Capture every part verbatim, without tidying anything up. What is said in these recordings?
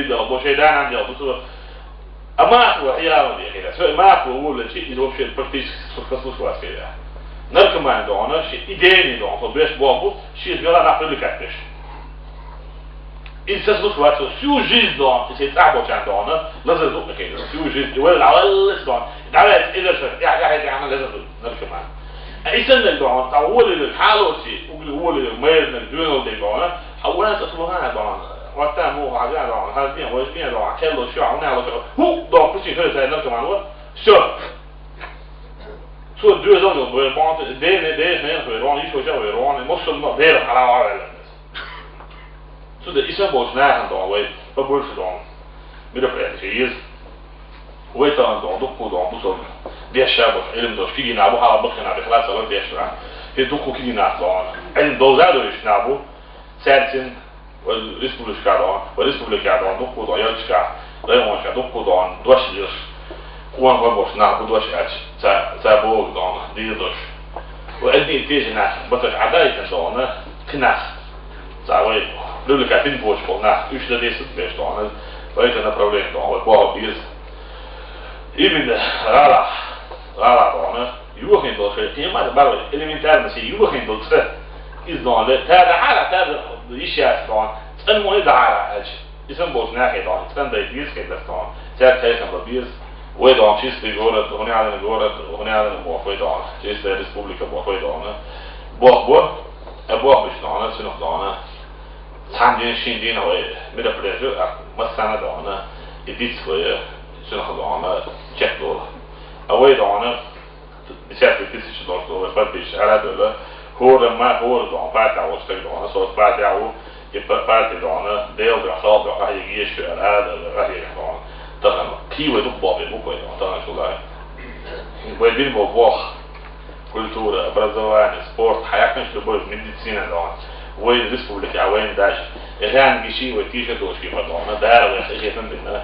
Дела бу шайтӀанан дела бу цо. А масло хьалха дехира. Со масло волча, из вообще практически со послушалась хила. Наркоман дона, ши идейный дона, со беш бобу, ши из вела нах привлекать беш. Из послушалась, всю жизнь дона, если цӀа бочан дона, лазар дукъ хила. Всю жизнь, и вела аллас дона. Давай, ида шо, я, я, я, я, лазар дукъ, наркоман. А исаннаг дона, та волилар хьалочи, угли волилар, майрнаг, дуьнал де дона, хьа ванас а сулгӀана дона. Ватта муха хьажа дона, хьажбен, вожбен дона, келло шо, хьуна ло шо. Ху, дона, пучи хой тай наркоман ва. Всё. Цо дуьзал йо, вай бонт, де, де, де, не, вай рон, ишо жа, вай рон, мосул ма, де, хала, вай. Цу де исан бош нахан дона, вай, побольше дона. Мероприятие из. Вай тан дона, дукку дона, бусул. Деша бош, илм дош, кигина бу, хала бахина, бихла цала деша. Хе дукку кигина дона. Илм долза дойш на бу. Церцин, вай республика дона, вай республика дона, дукку дона, ялчка, райончка, дукку дона, дош лиш. Куан вай бош, на бу дош ач, ца, ца бог дона, дил дош. Вай одни и те же нах, баташ адай ка дона, кнах. Ца вай, привлека бин бош бол нах, уж да десять беш дона, вай это направление дона, вай бог из. Именно, гала, гала дона. Юхин дол шей, кемат бар элементарно шей, юхин дол цӀа. Из дон ле, та да хара, та да ишас дон. ЦӀа мо да хара ач. Исан бош нахе дон, цӀан да из ке да дон. Ця тайхан ба биз. Вай дон чистый город, гунядан город, гунядан бо вай дон. Чистая республика бо вай дон. Бо, бо. А бо биш дон, синух дон. Сам дин шин дин вай. Мероприятие, а, масана дон. И диц вай, синух дон. Чек дол. А вай дон. Десятки тысяч должно было подписчиков. Ара дала. ХӀора ма, хӀора дона, партия востаг дона, сос партия у, и па-, партия дона, дел да, хал да, а егеш, ара дала, а егеш дона. Тахан, кивай дук бобе, буквай дона, тахан шулай. Вай бин бо бох. Культура, образование, спорт, хаяк наш любой, медицина дона. Вай республика, а вай даже. Ган гиши, вай тише точки по дона, дара, вай хихетан дина.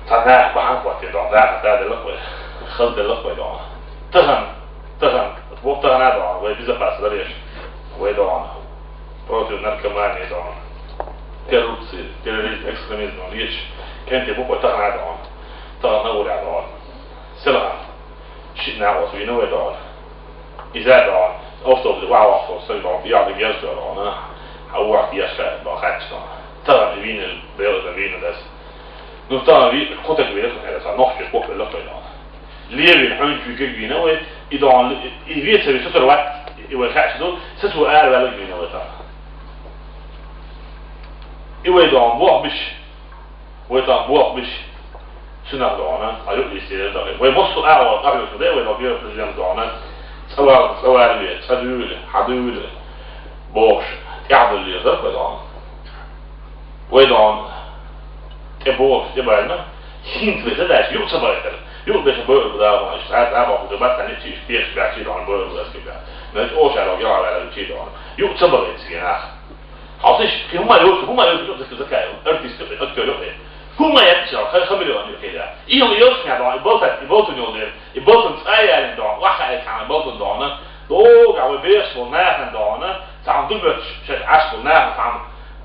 Та нах бахан хватит дона, да, да, да, лохвай. Хал да лохвай дона. Тахан, тахан, вот тахан а дона, вай безопасность лареш. Вай дона. Против наркомании дона. Коррупции, терроризм, экстремизм, леш. Кенте буквай тахан а дона. Тахан на уля дона. Селхан. Ши на вот вина вай дона. Иза дона. Автобус, ва автобус, ва я да герсо дона. А вот я ша, да, хач дона. Тахан вина, белый вина дас. Ну, там ви-, хоть это верно, это, а нож чуть кофе лёгкой, но. Левин, он чуть как вина, вай, и дон, и, и вид себе что-то рвать, и вай хачу, сату ар валак вина, вай там. И вай дон, бог биш. Вай там, бог биш. Сынах дона, а ю листе дона. Вай мосту ар, а ю сюда, вай дон, бир президент дона. Цавар, цавар ве, цадюле, хадюле. Бош, тядуле, да, вай дон. Вай дон. ТӀе бохуш, тӀе баьлла, хӀинца вай ца даьлча, юкъ ца бахийтар. Юкъ беша бойур бада ван, иш цӀа, цӀа боху, ца бац, цхьа ницкъ иш пеш баьчи дон, бойур бац кида. Мел чӀоша рог, яла ваьлла чи дон. Юкъ ца бахийта цигена. Хьалсиш, кхин хӀума йоцу, хӀума йоцу, юкъ ца закай. Артист юкъ, актёр юкъ. ХӀума яц чал, ха, ха миллион юкъ хида. И хӀума йоцу ня дон, и болтат, и болтун йол дер. И болтун цӀа ялин дон, ваха ай кхана болтун дона. Дога, вай беш бол, нахан дона. Цхьан дубач, шат Ӏаш бол, нахан цхьан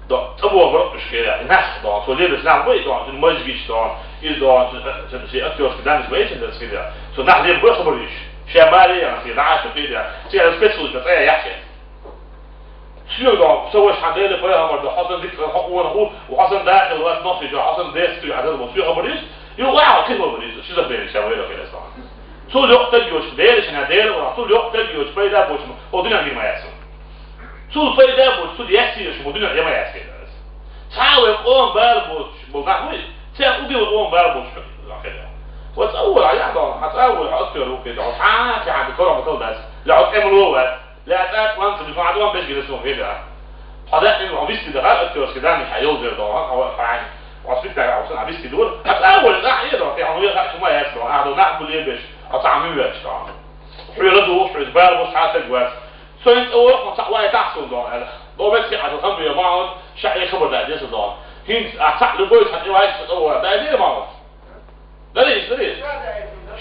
До, цӀа бохург уж хир яц. Нах дон, цо лебеш нах бай дон, цун мажгиш дон, из дон, цун, цун, цун актёрский данныш бай, цун дас хир яц. Цо нах леб бай хабар йиш. Ша маре ян хир, нах хир яц. Цигара спецслужба цӀа яхе. Цуьр дон, со ваш хьан Дела пайхамар дон, хьасан дик, хьо уон ху, хьасан дахил вас, нохи жо, хьасан дес, цуьр адал бо, цуьр хабар йиш. Ю ва, хир хабар йиш, шизофрения, ша вай хир яц. Цул йокъ таг йоч, Дела шина, Дела ва, цул йокъ таг йоч, пайда боч, о дина гир ма яц. Цул пайда боч, цул ясийш, мо дуьнен яма ясийш. Цхьа вай къом бала боч, бол нах вай, цхьа угил къом бала боч, нах хеда. Ва цӀа вай, а я дон, хьа цӀа вай, хьа актёр ву хеда, хьа ки хьа кором тал дас. Ла хьа эмло ва, ла цӀа ван цу бифа дон беш гида сун хеда. Хьа да эмло висти да, хьа актёрский данныш хьа йол дер дон, хьа ва хьа. Хьа спектакль, хьа сан висти дур. Хьа цӀа вай, нах я дон, хьа хьа шума яс дон, хьа дон нах буле беш, хьа цӀа ми веш дон. Хьуьла душ, хьуьла бала боч, хьа таг вац. Со хӀинца оьхун цхьаъ вай тахсун дон аьлла. Довет хи Ӏа хам бе маӀун, ша э хабар дай деза дон. ХӀинца а цхьаъ любой цхьаъ вай ша тӀа вара дай дера маӀун. Дариш, дариш.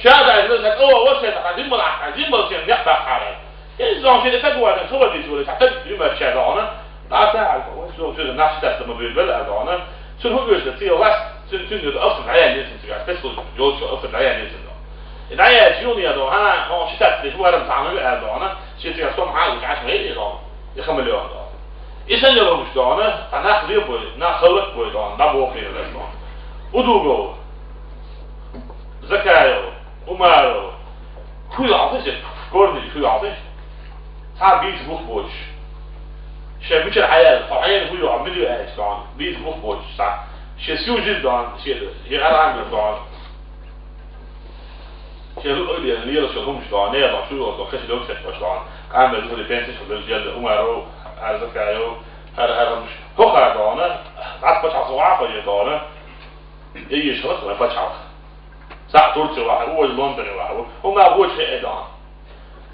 Ша дай деза ша тӀа вара ша тӀа, диммал ахьа, диммал шен некъ бахьара. Из дон шен таг вара, хабар дийцу вара, таг юмар ша дона. Аса, ва со, со, наш тас ма бил бел а дона. Цуьнан хӀун оьшу, цигара лаьцна, цуьнан, цуьнан юкъа алсам дӀаяьлла цуьнан цигара, спецслужбаша йолчу алсам дӀаяьлла цуьнан. И дӀаяьлча юха а дохьу, хӀан, хьо ши саьтта деш ву, хӀара цхьа хӀума аьлла дохьу, шен цигара стом хьа а гуш, Ӏаш ма хилла и дохьу, и хамелеон дохьу. И санна йолу хӀумаш дохьу, цхьа нах лебой, нах хӀаллакбой дохьу, дӀабоху хир дац дохьу. Удугов, Закаев, Умаров, хӀун йолу хьан хеза, корни хӀун йолу хьан хеза? Цхьа бийца бух боцуш. Шайн мичара хьаяьлла, хьо хьенан хӀун йохьу, мила ю аьлча дохьу, бийца бух боцуш цхьа. Шен сюжет дохьу, шен, шен архьамбар дохьу. Шен луъу а лела, лелаш йолу хӀумаш дохьу, нехан дохьу, шу йолуш дохьу, кхечу дог сеттош дохьу. Къамел жуьгӀли пенсиш хьо белча елла, Умаров, хӀара Закаев, хӀара, хӀара хӀумаш. ХӀокхара дохьу, цхьацца пачхьалкх вахьа хьо дохьу. И йиш хиларх вайн пачхьалкх. Цхьаъ Турци вахьа ву, важа Лондоне вахьа ву. ХӀума вочу хиъ дохьу.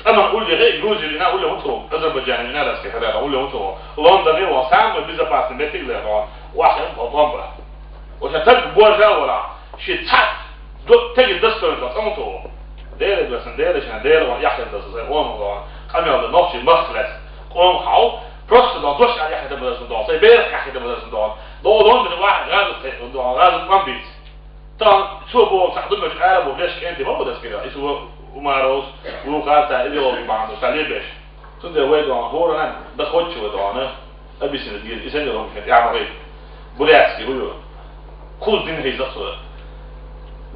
ТӀаман уллехь, Грузия вина уллехь ву цо, Азербайджане вина, Россия хьалха уллехь ву цо. Лондоне вахьа, самый безопасный меттиг лехь вахьа. Вахьа бо-, бомба. Оша таг божа вара. Ши цхьаъ до-, теги достоинство цӀа ма цо. Дела досан, Дела шина, Дела ван яхьян даса, сайн ома ван. Къамел да нохчи махлес. Къом хьал. Просто дон, дош а яхьян да базарсан дон. Сайн бер яхьян да базарсан дон. До Лондоне вахьа, газа цхьаъ дон, газа бомбиц. Тан цо боху цхьаъ ду меш ара боху леш кӀентий ма бу дас кира. Ису Умаровс, вукхар цхьа идеологи бахьана ду, цхьа лебеш. Цундела вай дохьу, хӀоранна дан хоьттучу вай дохьу, объяснить дийр, и санна йолу хӀуманаш тӀехь ма хӀийта. Бурятский хӀу ю? Кхузза дина хьийза цо.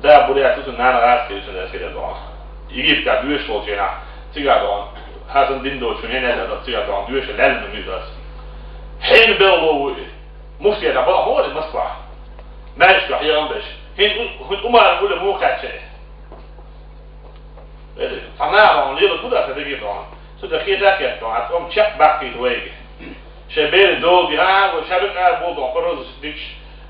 Да, бурят ю, цуьнан нана гӀазкхи ю, цуьнан дас кира дохьу. Египетехь доьшуш волчу хенахь, цигахь дохьу, хьан сан дин доцучу, хьенех а дохьу, цигахь дохьу, доьшуш лаьлла ма муьйзу ас. Хьенан белло ву и? Муфтиятехь бакъахьара Москвахь. Маьрша дуьхьа егӀан беш. ХӀинца у-, хӀинца Умаран улле муха кхаьчча? Цхьа наха лела куда аса дагийр дохьу. Цу тӀе хета а кхетта дохьу, хьан тӀом чекх баккхийта вайга. Шайн берийн дола бен, а, вай шаьрриг а болу дохьу, параза дикаш,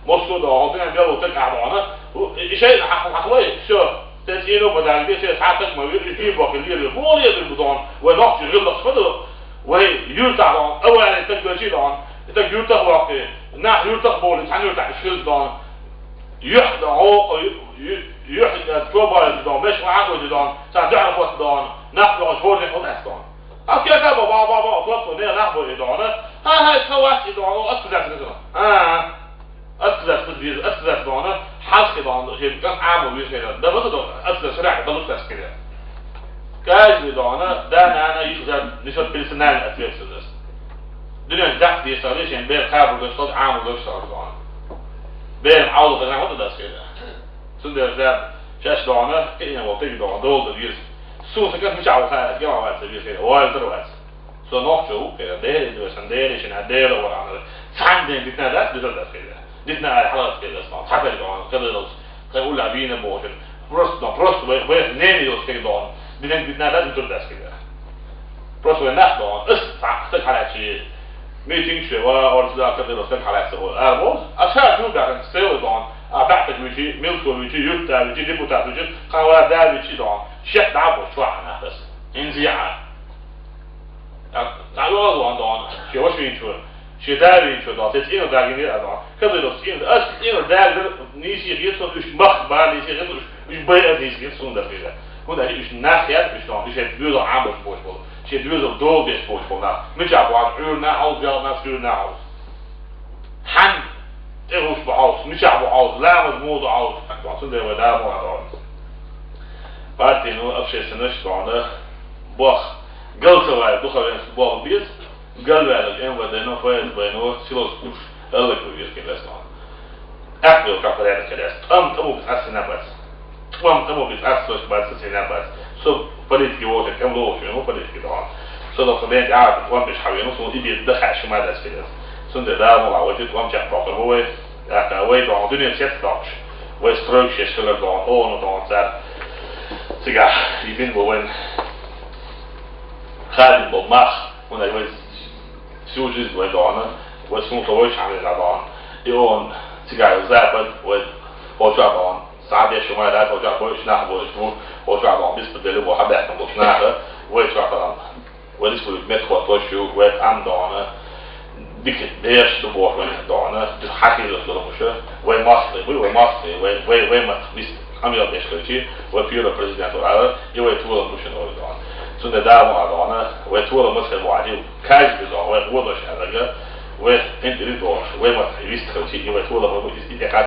Москва дохьу, дина белла таг а дохьу. И шайна хьан, хьан вай, всё. Те цӀийно бадаьлла, те цхьа таг ма вир, и боху лело. Муха лело бу дохьу? Вай нохчий гӀиллакх ма ду. Вай юьртахь дохьу, аварий таг вайчий дохьу. И таг юьртах ваккхий, нах юьртах бовлий, цхьана юьртахь иш хилча дохьу. Юьхь дохьу, ю-, ю-, юьхь, тобаьлла дохьу, меш вахьа вайчий дохьу, цхьа дуьхьал хӀотта дохьу, нах дохьу, хӀоранна хӀотта дохьу. А кхета бо, бо, бо, бо, просто, не нах бо и дохьу. Ха, ха, ха, вац и дохьу, ас кхуза ца дохьу. А, а. Отказаться виза, отказаться дохьу, хьалхе дохьу, шен кӀант Ӏамо виза хилар. Да ваза дохьу, отказаться шарахь, да луш дас хилар. Каждый дохьу, да, нана, йиш зад, несёт персональную ответственность. Дуьнен дакъ дийшалли, шен бер кхабургаш, тхо Ӏамургаш сал дохьу. Бер Ӏалла хазан хӀотта дас хилар. Цундела зад, шаьш дохьу, кхиъна волу тиги дохьу, долу да виза. Суна сан кӀант мичахь ву хаьа, гела вац виза хилар, вайл тара вац. Со нохчо ву, кхера, Дела ду сан, Дела шина, Дела вархьана. Цхьанна ден дитина дац, дуьсур дац хилла. Дитина ай хьалац хилла сан, цхьа тайга ван, хилла долуш, тхай улла бийна бохуш. Просто, просто вай, вай нени йолуш тайга дохьу. Дитина, дитина дац, дуьсур дац хилла. Просто вай нах дохьу, ас цхьа стаг хьалаьцчи. Митинг шева, орчу да, кадыро стаг хьалаьцчи, ой, ар боху. А ша чу бахана, села дохьу. А бахтаг вичи, милко вичи, юрта вичи, депутат вичи, кхава да вичи дохьу. Шет да бо, чуахана ас. Инзиа. ДӀа-, дӀайолла ван дохьу, шен ваша вийначо, шен да вийначо дохьу, те цӀена дагийна а дохьу. Кадыровс цӀена, ас цӀена дагийна нийса хета, уьш мах бан нийса хета, уьш, уьш байа нийса хета, суна дар хета. ХӀунда аьлча уьш нах яц, уьш дохьу, уьш шен доьзал Ӏамош боцуш болу, шен доьзал дола беш боцуш болу нах. Мичахь бу хьовса, Ӏуьйранна хьовса, ялханаш Ӏуьйранна хьовса. Хьан тӀе гӀуш бу хьовса, мичахь бу хьовса, ламаз муха ду хьовса, хьан дохьу, цундела вай да ма дохьу. Партийно, общественность дохьу, бох, галцавай духовенство бох беза. Галваьлларг М В Д-но, Ф С Б-но, силос куш, аллакур йиркин лаьцна. Ахьа йолу как порядок хилаьц. ТӀам тӀамук ас сина бац. ТӀам тӀамук ас сочка бац, сина бац. Со политике вохуш, кем лохуш, ну, политике дохьу. Со доху бен тӀаьхьа тӀам беш хьавену, сон и бен даха шима дац хилаьц. Цундела да ма вай, тӀам чекх боккхур бу вай. ТӀаккха вай дохьу, дуьнен сец доккхуш. Вай стройкаш еш хилар дохьу, ону дохьу цара. Цигахь, и бин бу вайн. Хадим бу мах, хӀунда вай Всю жизнь вай дохьу, вай сунтовой шахьарера дохьу. И он цигахь запад, вай, хӀокху чохь дохьу. Схьа беш ма дац, хӀокху чохь бойуш нах бойуш бу, хӀокху чохь дохьу, беспредел бу, хьан баьхкина болчу наха, вай чохь дохьу. Вай республика метта хӀоттош ю, вай къам дохьу. Дика бераш ду боху вайн дохьу, хьан хиларш долу муша. Вай мостагӀий буй, вай мостагӀий, вай, вай, вай ма бис къамел деш хилчи, вай первый президент вара, и вай толам бу шуна вай дохьу. Цундела да ма дохьу, вай толам ма хир ваьлла. Каждый дохьу, вай гӀо дош аьлларг, Ве, тӀем тӀеридоагӀаш, ве мат хьивистхилчи, и вай тӀулабу из, и тӀекъа